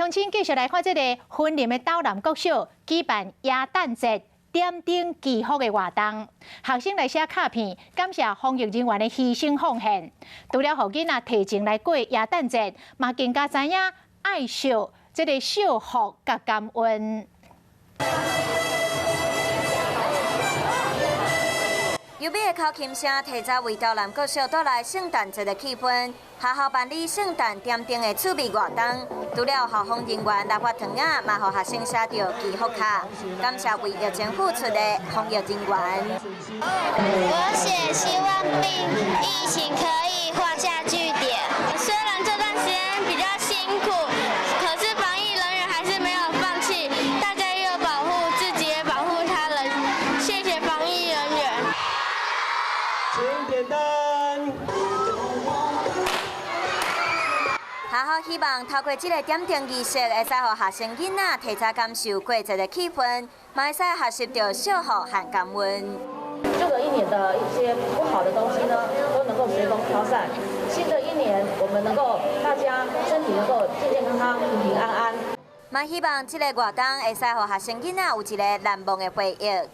鄉親繼續來看這个雲林的斗南國小舉辦耶誕節點燈祈福的活動，學生來寫卡片，感謝防疫人員的犧牲奉獻。除了予囡仔提前來過耶誕節，嘛更加知影愛惜這个惜福佮感恩。優美的口琴聲，提早為斗南國小帶來聖誕節的氣氛。學校辦理聖誕點燈的趣味活動，除了校方人員來發糖仔，嘛予學生寫著祈福卡，感謝為疫情付出的防疫人員。我寫希望病疫情可以畫下句點。雖然這段時間比較辛苦，可是防疫人員還是沒有放棄，大家要保護自己，也保護他人。謝謝防疫人員。請點燈。學校希望透過這个點燈儀式，會使予學生囡仔提早感受過節的氣氛，嘛會使學習著惜福和感恩。舊的一年的一些不好的東西呢，都能夠隨風飄散。新的一年，我們能夠大家身體能夠健健康康、平平安安。嘛希望這个活動會使予學生囡仔有一个難忘的回憶。